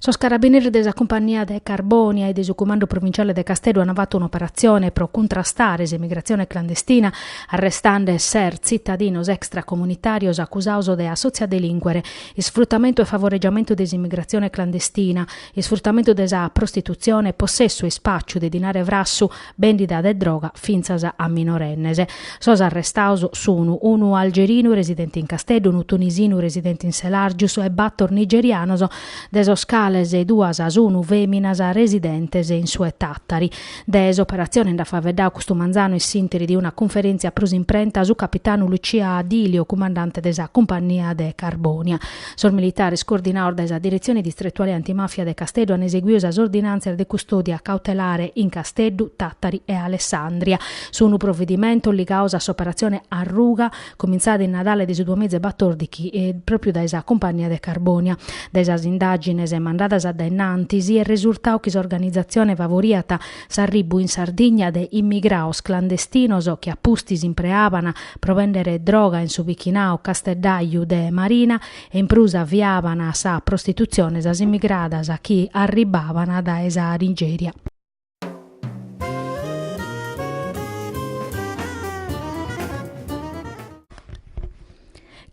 Sos carabineris de sa Cumpannia de Carbònia e de su Cumandu Provinciale de Casteddu ant fatu un'operatzione pro cuntrastare s'emigratzione clandestina arrestande ses tzitadinos extracomunitàrios acusados de assòtziu a delìncuere, isfrutamentu e favoregiamentu de s'immigratzione clandestina, isfrutamentu de sa prostitutzione, possessu e ispàciu de dinare frassu, bèndida de droga fintzas a minorennes. Sos arrestados sun unu algerinu residente in Casteddu, unu tunisinu residente in Selargius e bator nigerianos, de sos cales duas sun fèminas residentes in su 'e Tàtari. De s'operatzione nd'at faeddadu custu manzanu in s'ìnteri de una cunferèntzia pro s'imprenta su capitanu Lucia Dilio, cumandante de sa Cumpannia de Carbònia. Sos militares coordinados dae sa Diretzione Distretuale Antimafia de Casteddu an eseguidu sas ordinàntzias de custòdia cautelare in Casteddu, Tàtari e Alessàndria. Sun provedimentos ligados a s'operatzione Arruga, comintzada in Nadale de su duamiza e batòrdighi pròpiu dae sa Cumpannia de Carbònia. Dae sas indàgines mandadas a dae innantis est resurtadu chi s'organizatzione favoriat s'arribu in Sardigna de immigrados clandestinos chi a pustis impreaban pro bèndere droga in su bichinadu casteddaju de Marina e in prus aviaban a sa prostitutzione sas immigradas chi arribbaban dae sa Nigèria.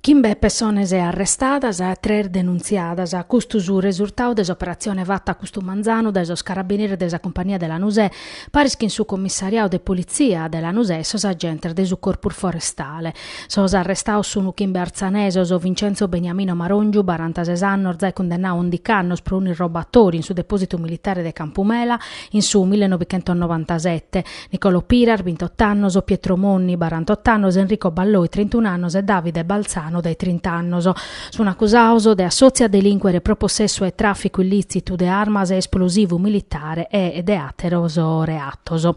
Chimbe pessones arrestadas e tres denuntziadas, custu su resurtadu de s'operatzione fata custu manzanu dae sos carabineris de sa Cumpagnia de Lanusè, paris chin su commissariadu de politzia de Lanusè e sos agentes de su Corpus Forestale. Sos arrestados sun chimbe artzanesos, Vincenzo Beniamino Marongiu, barantases annos, zai cundennadu a undic'annos pro un'irrobatòriu in su depòsitu militare de Campumela in su millenovichentosnovantasete, Nicolò Piras, bintot'annos, Pietro Monni, barantot'annos, Enrico Balloi, trintun'annos e Davide Balzano, de trint'annos. Sun acusados de assòtziu a delìncuere pro possessu e tràficu illìtzitu de armas e esplosivu militare e de àteros reatos.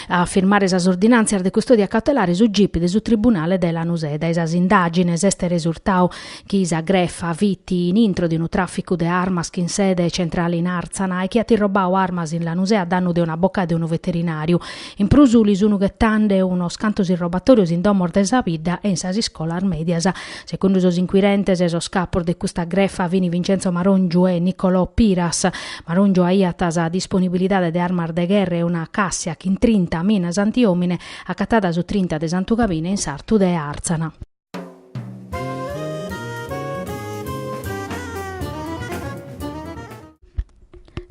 A firmare sas ordinàntzias de custòdia cautelare su gip de su Tribunale de Lanusè. Dae sas indàgines est resurtadu chi sa grefa fit in intro de unu tràficu de armas chin sede centrale in Àrtzana e chi at irrobadu armas in Lanusè a dannu de un'abocadu e unu veterinàriu. In prus li sun ghetende unos cantos irrobatòrios in domos de sa bidda e in sas iscolas mèdias. Segundu sos incuirentes, sos capos de custa grefa fin Vincenzo Marongiu e Nicolò Piras. Marongiu aiat sa disponibilidade de armas de gherra e una càssia chin trinta minas antiòmine acatada su trinta de Santu Gabine in sartu de Àrtzana.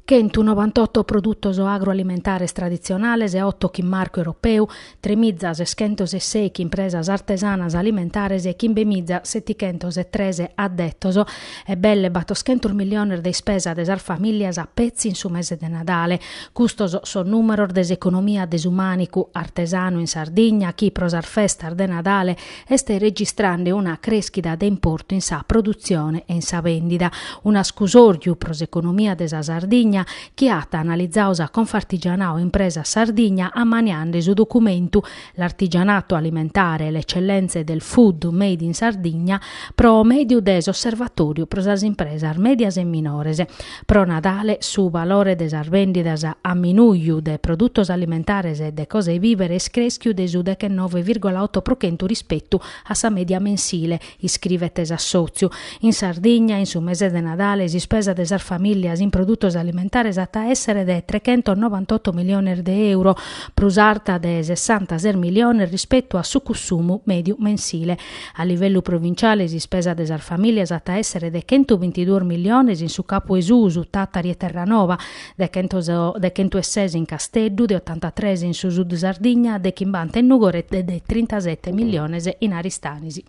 Chentunovantoto produtos agroalimentares traditzionales, oto chin marcu europeu, tremiza seschentos e sèichi impresas artesanas alimentares e chimbemiza setichentos e tres addetos e belle batoschentos milliones de ispesa de sas famìllias petzi in su mese de Nadale. Custos sos nùmeros de s'economia de su mànicu artesanu in Sardigna chi pro sas festas de Nadale est registrende una crèschida de importu in sa produtzione e in sa bèndida, un'ascusòrgiu pro s'economia de sa Sardigna chi at analizadu sa Confartigianao Impresas Sardigna ammaniende su documentu L'artigianato alimentare e le eccellenze del food made in Sardigna pro mèdiu de s'Osservatòriu pro sas impresas mèdias e minores. Pro Nadale su valore de sas bèndidas a minuju de produtos alimentares e de cosa 'e bìvere est crèschiu de su dechennove vìrgola oto pro chentu rispetu a sa mèdia mensile, iscrivet s'assòtziu. In Sardigna, in su mese de Nadale, s'ispesa de sas famìllias in produtos alimentares at a èssere de trechentonovantotto miliones de euro, prus arta de sessantases miliones rispetu a su cussumu mèdiu mensile. A livellu provinciale s'ispesa de sas famìlias at a èssere de chentubintiduos milliones in su Capu 'e Susu, Tàtari e Terranova, de de chentueses in Casteddu, de otantatres in su Sud Sardigna, de chimbanta in Nùgoro e de trintasete milliones in Aristanis.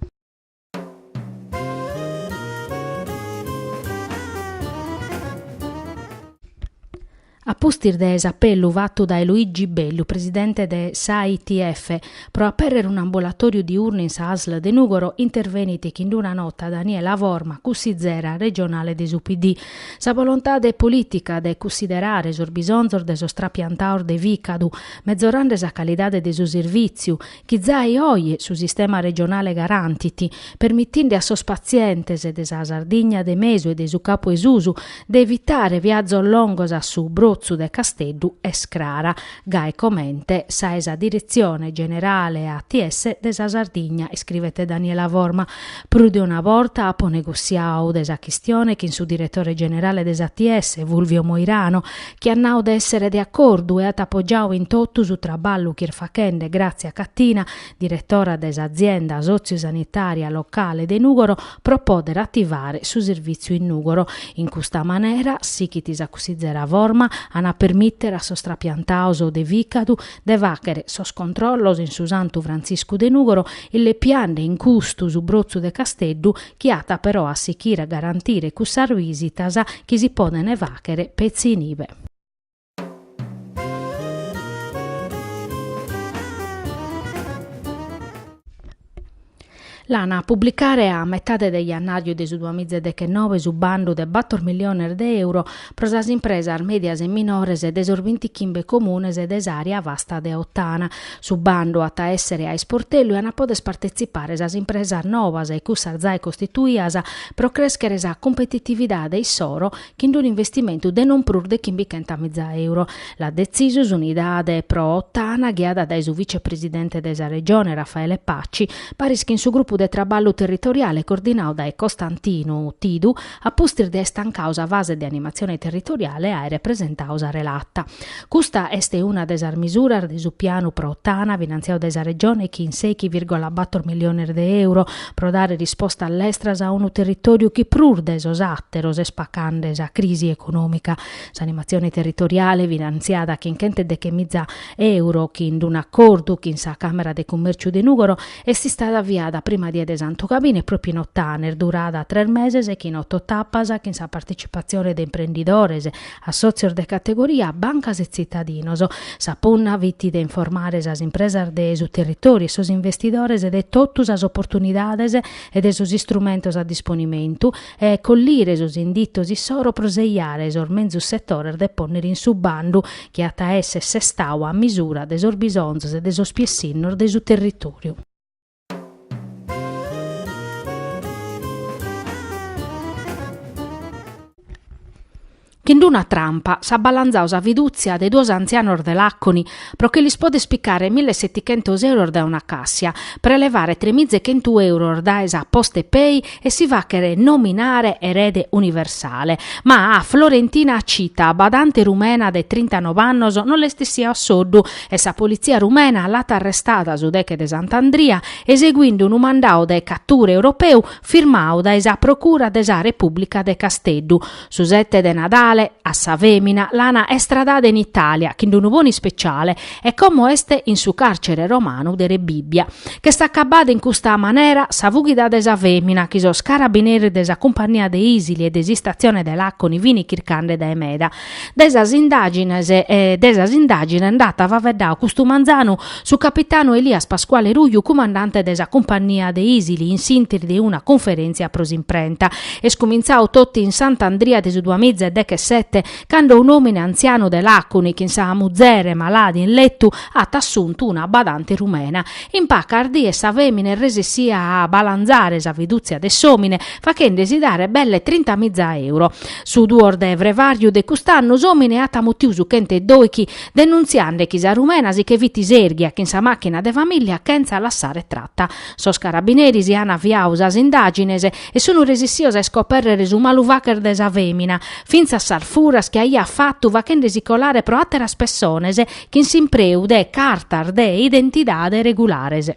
A pustis de s'apellu fatu dae Luigi Bellu, presidente de s'AITF, pro apèrrere un'ambulatòriu diurnu in sa ASL de Nùgoro, intervenit chin d'una nota Daniela Forma, cussizera regionale de su PD. Sa volontade polìtica de cussiderare sos bisonzos de sos trapiantados de fìcadu, mezorande sa calidade de su servìtziu, chi zai oje su sistema regionale garantit, permitinde a sos patzientes de sa Sardigna de mesu e de su Capu 'e Susu de evitare viazos longos a su brotu. Brotzu de Casteddu est crara, gai comente sa 'e sa Diretzione Generale ATS de sa Sardigna, iscrivet Daniela Forma. Prus de una borta apo negossiau de sa chistione chin su diretore generale de s'ATS, Fulvio Moirano, chi at nau de èssere de acordu e at apogiau in totu su traballu chi est fachende Grazia Cattina, diretora de s'azienda sotziu-sanitària locale de Nùgoro, pro pòdere ativare su servìtziu in Nùgoro. In custa manera, sichit sa cussizera Forma, an a permìtere a sos trapiantados de fìcadu de fàghere sos controllos in su Santu Frantziscu de Nùgoro, illepiande in custu su Brotzu de Casteddu, chi at però a sichire a garantire cussas bìsitas chi si podent fàghere petzi in ibe. L'an a publicare a metade de jannàriu de su duamiza e dechenoe su bandu de bator milliones de euro pro sas impresas mèdias e minores de sos bintichimbe comunes de s'àrea vasta de Ottana. Su bandu at a èssere a isportellu e an a poder partetzipare sas impresas novas e cussas zai costituias pro crèschere sa cumpetitividade issoro chin unu investimentu de non prus de chimbichentamiza euro. L'at detzisu s'unidade pro Ottana ghiada dae su vicepresidente de sa Regione Raffaele Paci, paris chin su grupu de traballu territoriale coordinadu dae Costantinu Tidu, a pustis de aer tancadu sa fase de animatzione territoriale e àere presentadu sa relata. Custa est una de sas misuras de su pianu pro Ottana finantziadu dae sa Regione chin seichi virgola bator milliones de euro pro dare rispostas lestras a unu territòriu chi prus de sos àteros est pacande sa crisi econòmica. S'animatzione territoriale, finantziada chin chentedechemiza euro chin un'acordu chin sa Càmera de Cummèrciu de Nùgoro, est istada aviada prima die de Santu Gabine pròpiu in Ottana, est durada tres meses chin oto tapas chin sa partecipatzione de imprendidores, assòtzios de categoria, bancas e tzitadinos. Sa punna fit de informare sas impresas de su territòriu e sos investidores de totu sas oportunidades e de sos istrumentos a disponimentu e collire sos inditos issoro pro sejare sos menzus setores de pònnere in su bandu chi at a èssere sestadu a misura de sos bisonzos e de sos piessinnos de su territòriu. Chin d'una trampa s'at balanzadu sa fidùtzia de duos antzianos de Làconi pro che lis poder picare millesetichentos euros dae una càssia, prelevare tremizechentu euros dae sa Postepay e si fàchere nominare erede universale. Ma a Florentina Cita, badante rumena de trintanob'annos, non l'est essia a soddu e sa politzia rumena l'at arrestada su deche de Sant'Andria eseguinde unu mandadu de catura europeu firmadu dae sa Procura de sa Repùblica de Casteddu. Su sete de Nadale, a sa fèmina l'ana estradada in Itàlia chin unu bonu ispeciale e como est in su càrcere romanu de Rebibbia. Ch'est acabada in custa manera sa fughida de sa fèmina chi sos carabineris de sa Cumpannia de Ìsili e de s'istatzione de Làconi fin chircande dae meda. De sas indàgines de sas indàgines nd'at faeddadu custu manzanu su capitanu Elias Pasquale Ruju, cumandante de sa Cumpannia de Ìsili, in s'ìnteri de una cunferèntzia pro s'imprenta. Est cumintzadu totu in Sant'Andria de su duamiza e dechesete, cando un'òmine antzianu de Làconi chin sa muzere malada in letu at assuntu una badante rumena. In pacas dies sa fèmina est resessia a balanzare sa fidùtzia de s'òmine, fachende-si dare belle trintamiza euro. Su duos de frevàriu de cust'annu s'òmine at mutiu su chentedòichi denuntziande chi sa rumena si che fit serghia chin sa màchina de famìllia chentza lassare trata. Sos carabineris an aviadu sas indàgines e sun resissios a iscopèrrere su malu fàghere de sa fèmina, fintzas sas furas chi aiat fatu fachende-si colare pro àteras pessones chin s'impreu de cartas de identidade regulares.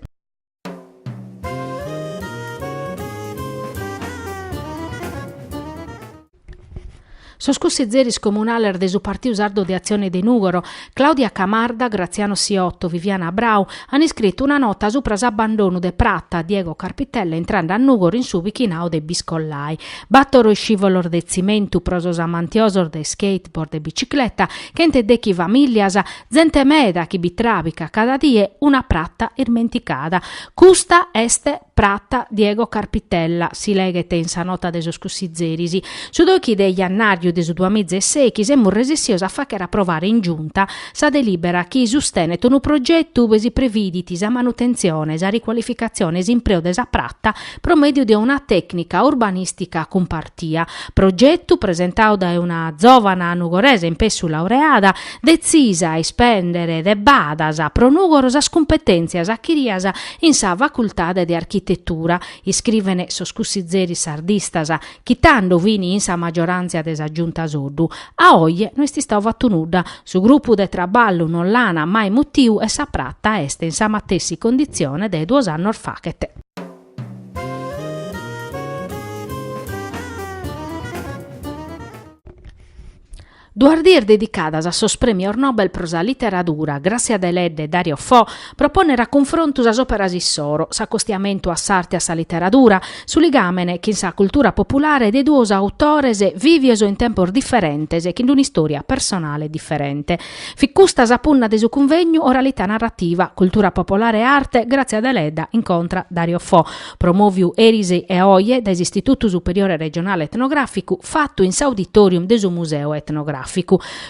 Sos cussizeris comunales de su Partiu Sardu de Atzione de Nùgoro, Claudia Camarda, Graziano Siotto, Viviana Brau, an iscritu una nota supra s'abbandonu de prata Diego Carpitella intrande a Nùgoro in su bichinadu de Biscollai. Bàtoro iscìvolos de tzimentu pro sos amantiosos de skateboard e bicicleta, chenteddechi famìllias, zente meda chi bi tràbicat cada die, una prata ismenticada. Custa est Prata Diego Carpitella, si leghet in sa nota de sos cussizeris. Su doichi de jannàriu. gennàrgiu de su duamiza e sèichi semus resessios a fàghere aprovare in Giunta sa delìbera chi sustenet unu progetu ue si previdit sa manutentzione, sa ricualificatzione e s'impreu de sa prata pro mèdiu de una tècnica urbanìstica cumpartia. Progetu presentadu dae una zòvana nugoresa in pessu laureada, detzisa a ispèndere de badas pro Nùgoro sas cumpetèntzias achirias in sa facultade de architetura, iscrivene sos cussizeris sardistas, chi tando fini in sa maggioràntzia de sa Giunta Soddu. A oje no est istadu fatu nudda, su grupu de traballu non l'ana mai mutiu e sa prata est in sa matessi conditzione de duos annos faghet. Duas dies dedicadas a sos prèmios Nobel pro sa literadura, Gràssia Deledda e Dario Fo, pro pònnere a cunfrontu sas òperas issoro, s'acostiamentu a s'arte e a sa literadura, su ligàmene chin sa cultura populare de duos autores vìvios in tempos diferentes e chin un'istòria personale diferente. Fit custa sa punna de su cunvegnu Oralità narrativa, cultura popolare e arte, Gràtzia Deledda incontra Dario Fo, promòviu eris e oje dae s'Istitutu Superiore Regionale Etnogràficu, fatu in s'auditorium de su Museu Etnogràficu.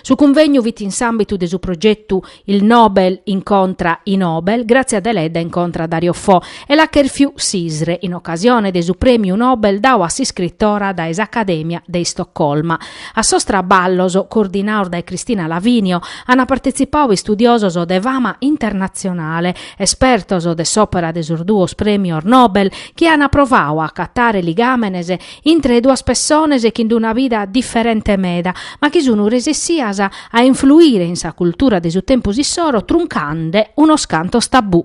Su cunvegnu fit in s'àmbitu de su progetu Il Nobel incontra i Nobel, Gràtzia Deledda incontra Dario Fo, e l'at chèrfiu s'ISRE in ocasione de su prèmiu Nobel dadu a s'iscritora dae s'Acadèmia de Istocolma. A sos traballos, coordinados dae Cristina Lavinio, ant partetzipadu istudiosos de fama internatzionale, Espertos de s'òpera de sos duos prèmios Nobel chi ant provadu a acatare ligàmenes intre duas pessones chin una vida diferente meda, ma chi sunt resessias a influire in sa cultura de su tempus issoro truncande unos cantos tabù.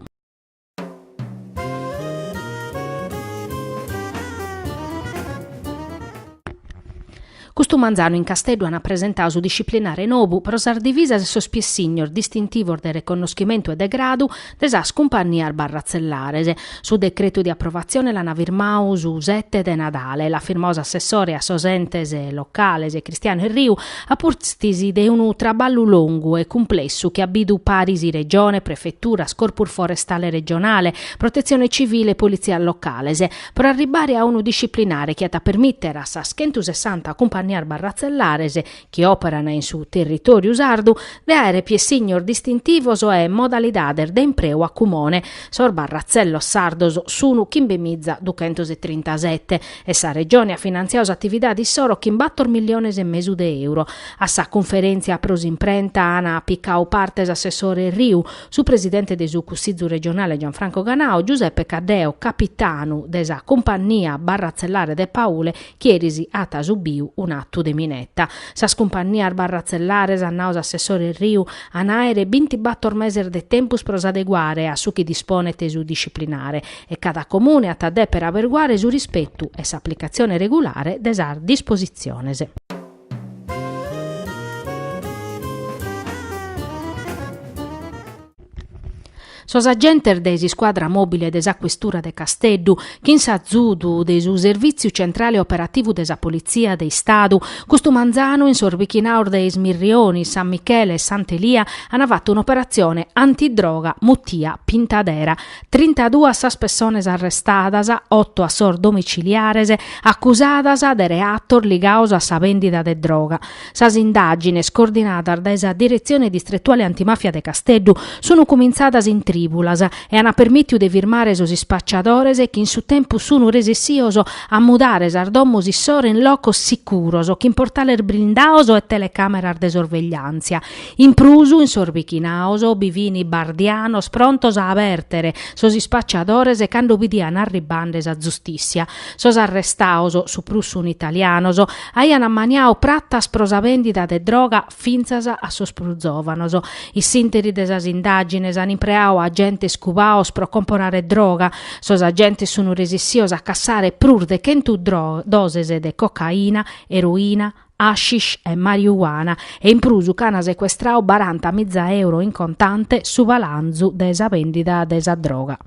Custu manzanu in Casteddu ant presentadu su disciplinare nou pro sas divisas e sos piessignos distintivos de reconnoschimentu e de gradu de sas cumpannias barratzellares. Su decretu de aprovatzione l'ant firmadu su sete de Nadale. L'at firmadu s'assessore a sos entes locales Cristiano Erriu a pustis de unu traballu longu e cumplessu chi at bidu paris Regione, Prefeturas, Corpus Forestale Regionale, Protetzione Civile e Politzias locales. Pro arribbare a unu disciplinare chi at a permìtere a sas chentusessanta cumpannias barratzellares chi òperan in su territòriu sardu de àere piessignos distintivos e modalidades de impreu a cumone. Sos barratzellos sardos sun chimbemiza duchentos e trintasete e sa Regione at finantziadu s'atividade issoro chin bator milliones e mesu de euro. A sa cunferèntzia pro s'imprenta an picadu parte s'assessore Erriu, Su presidente de su Cussizu regionale Gianfranco Ganau, Giuseppe Caddeo, capitanu de sa cumpannia barratzellare de Paule, chi eris at subiu un'atu de mineta. Sas cumpannias barratzellares, at nau s'assessore Erriu, an a àere bintibator meses de tempus pro s'adeguare a su chi disponet su disciplinare e cada comune at a dèpere averguare su rispetu e s'aplicatzione regulare de sas dispositziones. Sos agentes de s'iscuadra mòbile de sa Questura de Casteddu, chin s'azudu de su Servìtziu Centrale Operativu de sa Politzia de Istadu, custu manzanu in sos bichinaos de Is Mirrionis, San Michele e Sant'Elia an fatu un'operatzione antidroga mutia Pintadera. Trintaduas sas pessones arrestadas, oto a sos domiciliares, acusadas de reatos ligados a sa bèndida de droga. Sas indàgines, coordinadas dae sa Diretzione Distretuale Antimàfia de Casteddu, sunt cumintzadas in trìbulas e ant permìtidu de firmare sos ispaciadores chi in su tempus sunt resessidos a mudare sas domos issoro in locos sicuros chin portales blindados e telecàmeras de sorvegliàntzia. In prus, in sos bichinaos bi fin bardianos prontos a abèrtere sos ispaciadores cando bidian arribande sa zustìssia. Sos arrestaos, su prus sun italianos, aian ammaniau pratas pro sa bèndida de droga fintzas a sos prus zòvanos. In s'ìnteri de sas indàgines an impreau agentes cubaos pro comporare droga. Sos agentes sun resissios a cassare prus de chentu doses de cocaina, eroina, hashish e mariuana e in prus ch'ana secuestrau barantamiza euro in contante su balanzu de sa bèndida de sa droga.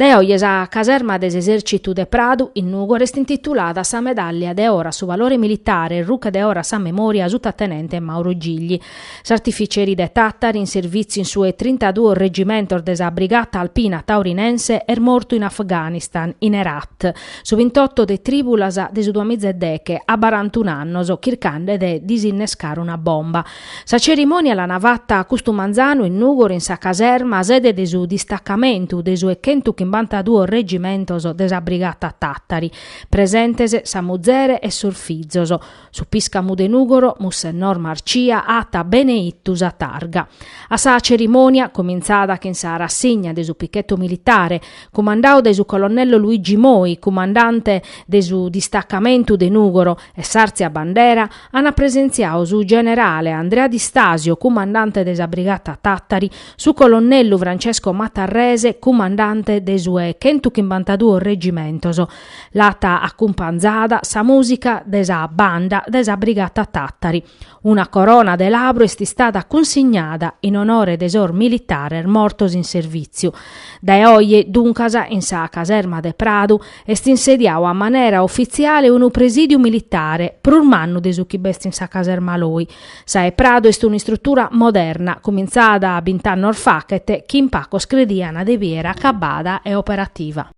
Dae oje sa caserma de s'esèrcitu de Pradu, in Nùgoro, est intitulada a sa medàllia de oro a su valore militare e ruche de oro a sa memòria sutatenente Mauro Gigli. S'artificeri de Tàtari, in servìtziu in su 'e trintaduos regimentos de sa Brigata Alpina Taurinense, est mortu in Afghanistan, in Herat, su bintotto de trìbulas de su duamiza e deche, a barantun'annos, chircande de disinnescare una bomba. Sa cerimònia l'ana fata custu manzanu in Nùgoro in sa caserma sede de su distacamentu de su 'e chentuchimbantaduos regimentos de sa Brigata Tàtari. Presentes sa muzere e sos fizos. Su pìscamu de Nùgoro, Mussennor Marcia, at beneittu sa targa. A sa cerimònia, comintzada chin sa rassigna de su pichetto militare, cumandadu dae su colonnello Luigi Moi, cumandante de su distacamentu de Nùgoro, e s'àrtzia bandera, An presentziadu su generale Andrea Di Stasio, cumandante de sa Brigata Tàtari, su colonnellu Francesco Matarrese, cumandante de su 'e chentuchimbantaduos regimentos. L'at acumpanzada sa mùsica de sa banda de sa Brigata Tàtari. Una corona de labru est istada cunsignada in onore de sos militares mortos in servìtziu. Dae oje, duncas, in sa caserma de Pradu, Est insediadu a manera ufitziale unu presìdiu militare, prus mannu de su chi b'est in sa caserma Loi. Sa 'e Pradu est un'istrutura moderna, cumintzada bint'annos faghet, chi in pacos credian de bier acabada e operativa.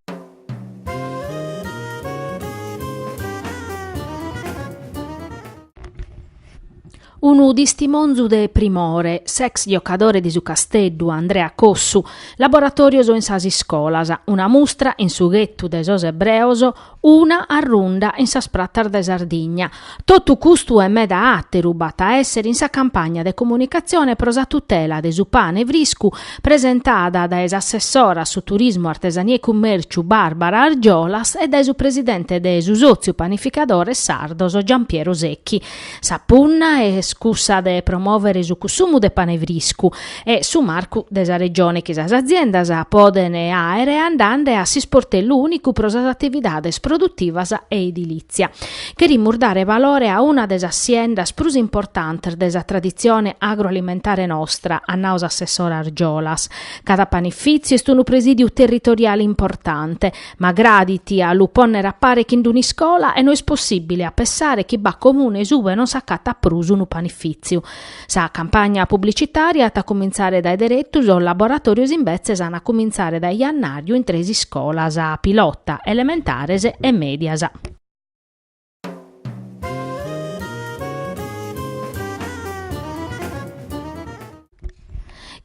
Unu distimonzu de primore, s'ex giocadore de su Casteddu Andrea Cossu, laboratòrios in sas iscolas, una mustra in su ghetu de sos ebreos, una arrunda in sas pratas de Sardigna. Totu custu e meda àteru b'at a èssere in sa campagna de comunicatzione pro sa tutela de su pane friscu presentada dae s'assessora a su turismu, artesania e cummèrciu Barbara Argiolas e dae su presidente de su Sòtziu Panificadores Sardos Giampiero Secchi. Sa punna est cussa de promòvere su cussumu de pane friscu e su marcu de sa Regione chi sas aziendas podent àere andende a s'isportellu ùnicu pro sas atividades produtivas e edilìtzia. Cherimus dare valore a una de sas siendas prus importantes de sa traditzione agroalimentare nostra, at nadu s'assessora Argiolas. Cada panifìtziu est unu presìdiu territoriale importante, Ma gradit a lu pònnere a pare chin d'un'iscola e no est possìbile a pessare chi b'at comunes ue non s'acatat prus unu panifìtziu. Sa campagna publicitària at a cumintzare dae deretu, sos laboratòrios imbetzes an a cumintzare dae jannàriu in tres iscolas pilota, elementares e mèdias.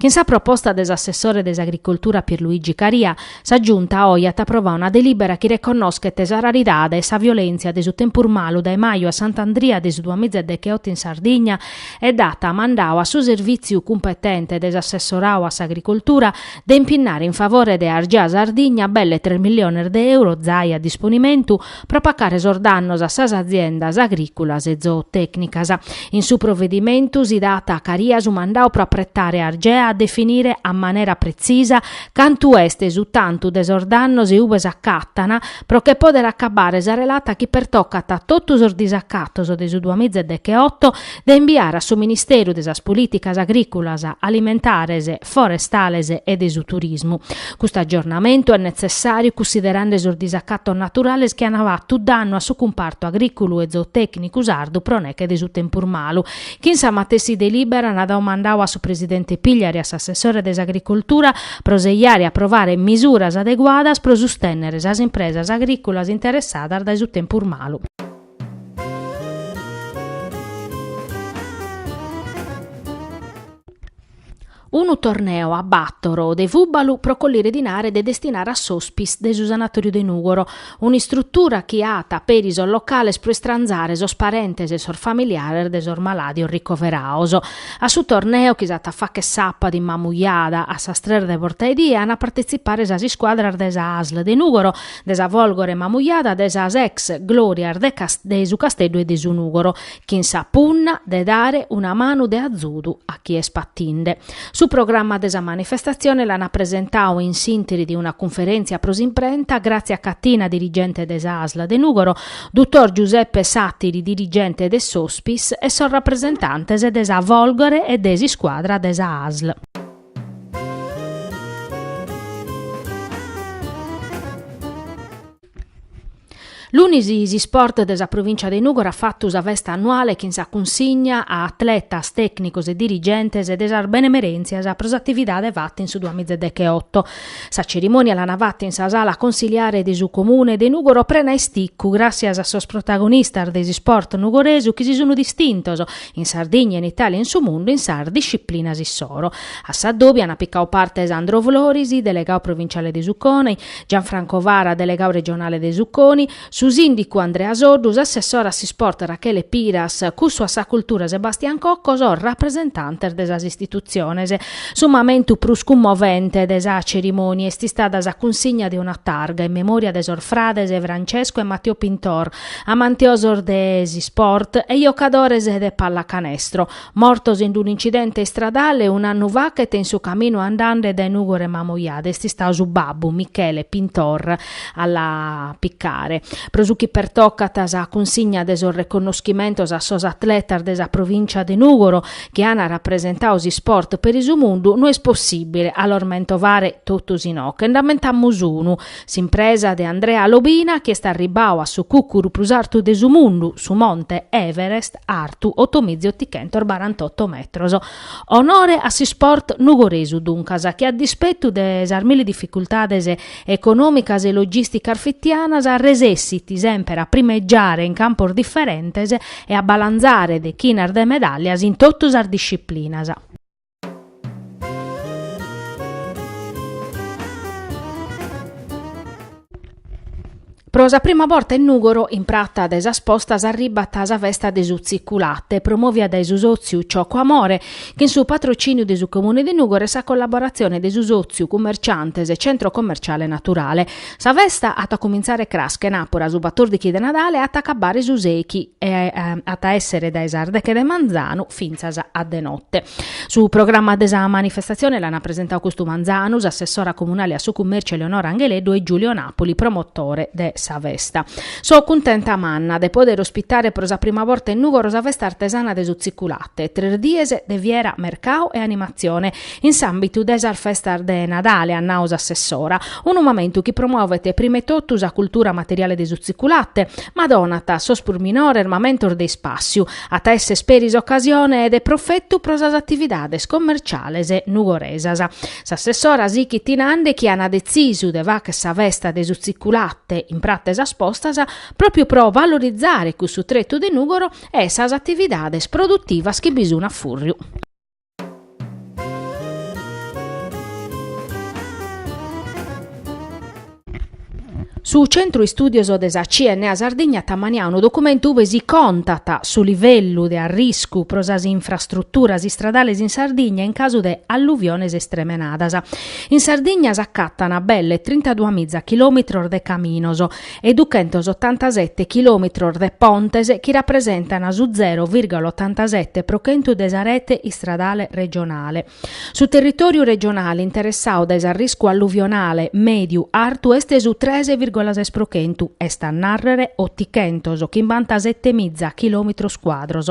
Chin sa proposta de s'assessore de s'Agricoltura Pierluigi Caria, sa Giunta oje at aprovadu una delìbera chi reconnoschet sa raridade e sa violèntzia de su tempus malu dae maju a Sant'Andria de su duamiza e decheoto in Sardigna e dat mandadu a su servìtziu cumpetente de s'assessoradu a s'Agricoltura de impinnare in favore de Argea Sardigna belle tres milliones de euro zai a disponimentu pro pacare sos dannos a sas aziendas agrìculas e zootècnicas. In su provedimentu si dat a Caria su mandadu pro apretare Argea a definire a manera pretzisa cantu est su tantu de sos dannos e ue s'acatan pro che pòdere acabare sa relata chi pertocat totu sos disacatos de su duamiza e decheoto de imbiare a su Ministeru de sas Polìticas Agrìculas, Alimentares, Forestales e de su Turismu. Custu agiornamentu est netzessàriu cunsiderende sos disacatos naturales chi ant fatu dannu a su cumpartu agrìculu e zootècnicu sardu pro neche de su tempus malu. Chin sa matessi delìbera ant dadu mandadu a su presidente Pigliaru e a s'assessore de s'Agricoltura pro sejare e aprovare misuras adeguadas pro sustènnere sas impresas agrìculas interessadas dae su tempus malu. Unu torneu a bàtoro de fùbalu pro collire dinare de destinare a s'Hospice de su Sanatòriu de Nùgoro, un'istrutura chi at peri sos locales pro istranzare sos parentes e sos familiares de sos malàdios ricoverados. A su torneu, chi s'at a fàghere sàpadu in Mamujada a sas tres de bortaedie, an a partetzipare sas iscuadras de sa ASL de Nùgoro, de sa Folgore Mamujada, de sas ex Glorias de de su Casteddu e de su Nùgoro, chin sa punna de dare una manu de azudu a chie est patinde. Su programma de sa manifestatzione l'an presentadu in s'ìnteri de una cunferèntzia pro s'imprenta Grazia Cattina, dirigente de sa ASL de Nùgoro, dutor Giuseppe Sàtiri, dirigente de s'Hospice e sos rapresentantes de sa Folgore e de s'iscuadra de sa ASL. Lunis s'isport de sa provìncia de Nùgoro at fatu sa festa annuale chin sa cunsigna a atletas, tècnicos e dirigentes de sas benemerèntzias pro s'atividade fata in su duamiza e decheoto. Sa cerimònia l'ana fata in sa sala consiliare de su Comune de Nùgoro prena a isticcu gràssias a sos protagonistas de s'isport nugoresu chi si sun distintos in Sardigna, in Itàlia e in su mundu in sas disciplinas issoro. A s'addòbiu an picadu parte Sandro Floris, delegadu provinciale de su CONI, Gianfranco Vara, delegadu regionale de su CONI, su sìndicu Andrea Soddu, s'assessora a s'isport Rachele Piras, cussu a sa cultura Sebastian Cocco, sos rapresentantes de sas istitutziones. Su mamentu prus cummovente de sa cerimònia est istada sa cunsigna de una targa in memòria de sos frades Francesco e Matteo Pintor, amantiosos de s'isport e jocadores de pallacanestro, Mortos in un'incidente istradale un'annu fachet in su caminu andande dae Nùgoro a Mamoiada est istadu su babbu, Michele Pintor, a la picare. Pro su chi pertocat sa cunsigna de sos reconnoschimentos a sos atletas de sa provìncia de Nùgoro chi an rapresentadu s'isport peri su mundu no est possìbile a los mentovare totus inoche. Nd'ammentamus unu, S'impresa de Andrea Lobina chi est arribbadu a su cùcuru prus artu de su mundu, su monte Everest, artu otomizaotichentosbarantotto metros. Onore a s'isport nugoresu duncas, chi a dispetu de sas milli dificultades econòmicas e logìsticas fitianas resessit semper a primeggiare in campos diferentes e a balanzare dechinas de medàllias in totu sas disciplinas. Pro sa prima borta in Nùgoro, in prata de sas Postas, arribat sa festa de su tziculate, promòvia dae su sòtziu Cioco Amore, chin su patrocìniu de su Comune de Nùgoro e sa collaboratzione de su sòtziu Cummerciantes Centro Commerciale Naturale. Sa festa at a cumintzare cras chenàpura su batòrdichi de Nadale e at a acabbare su sèichi e at a èssere dae sas deche de manzanu fintzas a de note. Su programma de sa manifestatzione l'ant presentadu custu manzanu s'assessora comunale a su cummèrciu Eleonora Angheleddu e Giulio Napoli, promotore de sa festa. So cuntenta manna de pòdere ospitare pro sa prima borta in Nùgoro sa festa artesana de su tziculate, tres dies de fiera, mercau e animatzione in s'àmbitu de sas festas de Nadale, at nadu s'assessora. Unu mamentu chi promovet prima 'e totu sa cultura materiale de su tziculate, ma donat a sos prus minores mamentos de ispàssiu. At a èssere peri s'ocasione de profetu pro sas atividades commerciales nugoresas. S'assessora sichit nande chi an detzisu de fàghere sa festa de su tziculate in prata 'e sas Postas pròpiu pro valorizare cussu tretu de Nùgoro e sas atividades produtivas chi bi sun a fùrriu. Su Centru Istùdios de sa CNA Sardigna at ammaniadu unu documentu ue si contat su livellu de arriscu pro sas infrastruturas istradales in Sardigna in casu de alluviones istremenadas. In Sardigna s'acattan belle trintaduamiza chilòmitros de caminos e duchentosottantasete chilòmitros de pontes chi rapresentan su zero vìrgola otantasete pro chentu de sa rete istradale regionale. Su territòriu regionale interessadu dae s'arriscu alluvionale mèdiu artu est su tres vìrgola ses pro chentu, est a nàrrere otichentoschimbantasetemiza chilòmitros cuadros.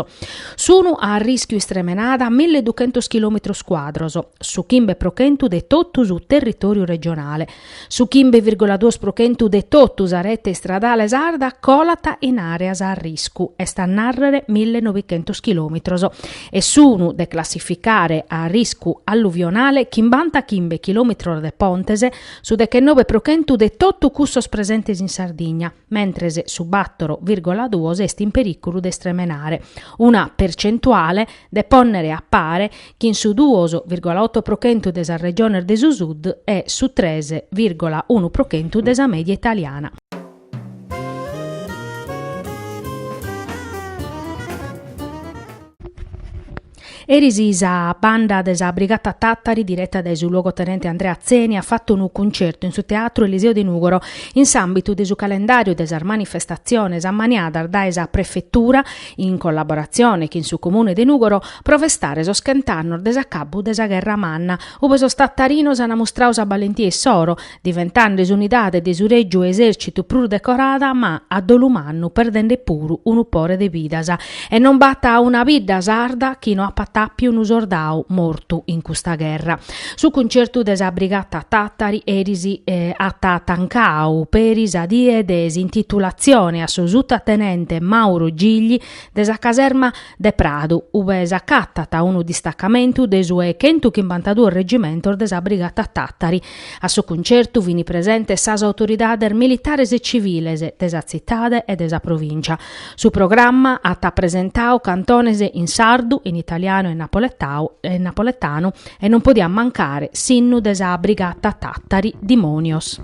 Sunu a arrischiu istremenada milleduchentos chilòmitros cuadros, su chimbe pro chentu de totu su territòriu regionale. Su chimbe vìrgola duos pro chentu de totu sa rete istradale sarda colat in àreas a arriscu, est a nàrrere millenovichentos chilòmitros, e sunu de classificare a arriscu alluvionale chimbantachimbe chilòmitros de pontes, su dechenobe pro chentu de totu cussos presentes in Sardigna. mentres su bàtoro vìrgola duos est in perìculu de istremenare, una percentuale de pònnere a pare chin su duos vìrgola oto pro chentu de sas regiones de su sud e su tres vìrgola unu pro chentu de sa mèdia italiana. Eris sa banda de sa Brigata Tàtari, direta dae su luogotenente Andrea Atzeni, at fatu unu cuncertu in su Teatru Eliseo de Nùgoro, in s'àmbitu de su calendàriu de sas manifestatziones ammaniadas dae sa Prefetura, in collaboratzione chin su Comune de Nùgoro, pro festare sos chent'annos de s'acabbu de sa Gherra Manna, ube sos tatarinos an mustradu sa balentia issoro, diventende s'unidade de su Règiu Esèrcitu prus decorada ma, a dolu mannu, perdende puru unu pore de vidas. E non b'at una bidda sarda chi no apat àpiu unu sordau mortu in custa gherra. Su cuncertu de sa Brigata Tàtari eris at tancau peri sa die de s'intitulatzione a su sutatenente Mauro Gigli de sa caserma de Pradu, ube s'acatat unu distacamentu de su 'e chentuchimbantaduos regimentos de sa Brigata Tàtari. A su cuncertu fin presentes sas autoridades militares e civiles de sa tzitade e de sa provìncia. Su programma at presentadu cantones in sardu, in italianu e e napoletanu e non podiat mancare s'innu de sa Brigata Tàtari, Dimonios.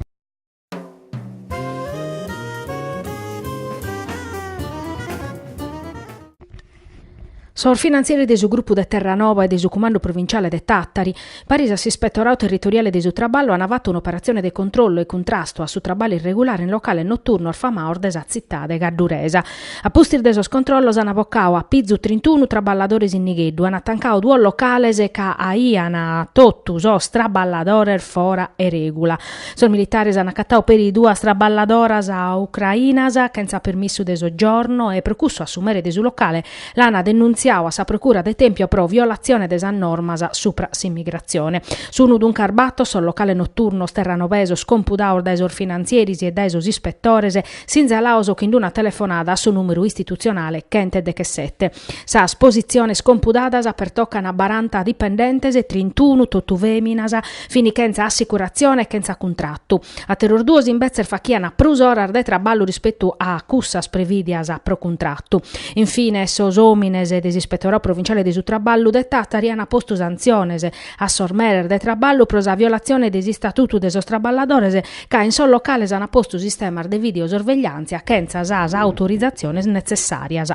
Sos finantzieris de su grupu de Terranova e de su Cumandu Provinciale de Tàtari, paris a s'Ispetoradu Territoriale de su Traballu ant fatu un'operatzione de controllu e cuntrastu a su traballu irregulare in locales noturnos famados de sa tzitade gadduresa. A pustis de sos controllos ant bocadu a pizu trintunu traballadores in nigheddu, ant tancadu duos locales ca aiant totu sos traballadores fora 'e règula. Sos militares an acatadu peri duas traballadoras ucrainas chentza permissu de soggiorno e pro cussu a su mere de su locale l'an denuntziadu a sa Procura de Tempio pro violatzione de sas normas supra s'immigratzione. Sunu duncas bator sos locales noturnos terranovesos compudados dae sos finantzieris e dae sos ispetores sinzalados chin una telefonada a su nùmeru istitutzionale chentedechesete. Sas positziones compudadas pertocan baranta dipendentes, trintunu totu fèminas, fin chentza assicuratzione e chentza cuntratu. Àteros duos imbetzes fachian prus oras de traballu rispetu a cussas prevìdias pro cuntratu. In fines, sos òmines de s'Ispetoradu Provinciale de su Traballu de Tàtari an postu santziones a sos meres de traballu pro sa violatzione de s'Istatutu de sos traballadores ca in sos locales an postu sistemas de videosorvegliàntzia chentza sas autorizatziones netzessàrias.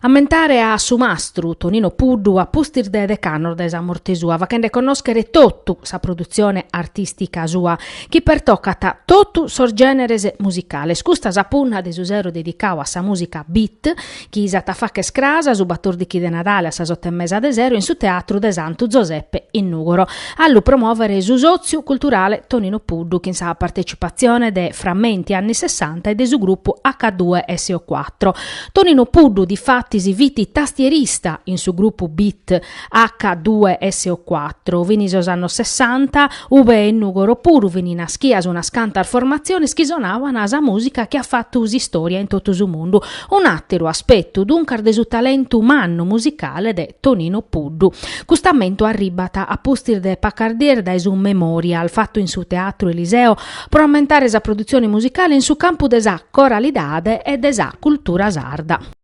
Ammentare a su mastru Tonino Puddu a pustis de dech'annos dae sa morte sua, faghende connòschere totu sa produtzione artìstica sua, chi pertocat totu sos gèneres musicales. Custa sa punna de su sero dedicadu a sa mùsica beat, chi s'at a fagher cras su batòrdighi de Nadale a sas oto e mesa de sero in su Teatru de Santu Zoseppe in Nùgoro. A lu promòvere su Sòtziu Culturale Tonino Puddu chin sa partecipatzione de Frammenti anni sessanta e de su grupu H2SO4. Tonino Puddu difatis fit tastierista in su grupu beat H2SO4. Fin sos annos sessanta, ube in Nùgoro puru fin naschias unas cantas formatziones chi sonaban sa mùsica chi at fatu s'istòria in totu su mundu. Un'àteru aspetu duncas de su talentu mannu musicale de Tonino Puddu. Cust'ammentu arribat a pustis de pacas dies dae su memorial fatu in su Teatru Eliseo pro ammentare sa produtzione musicale in su campu de sa coralidade e de sa cultura sarda.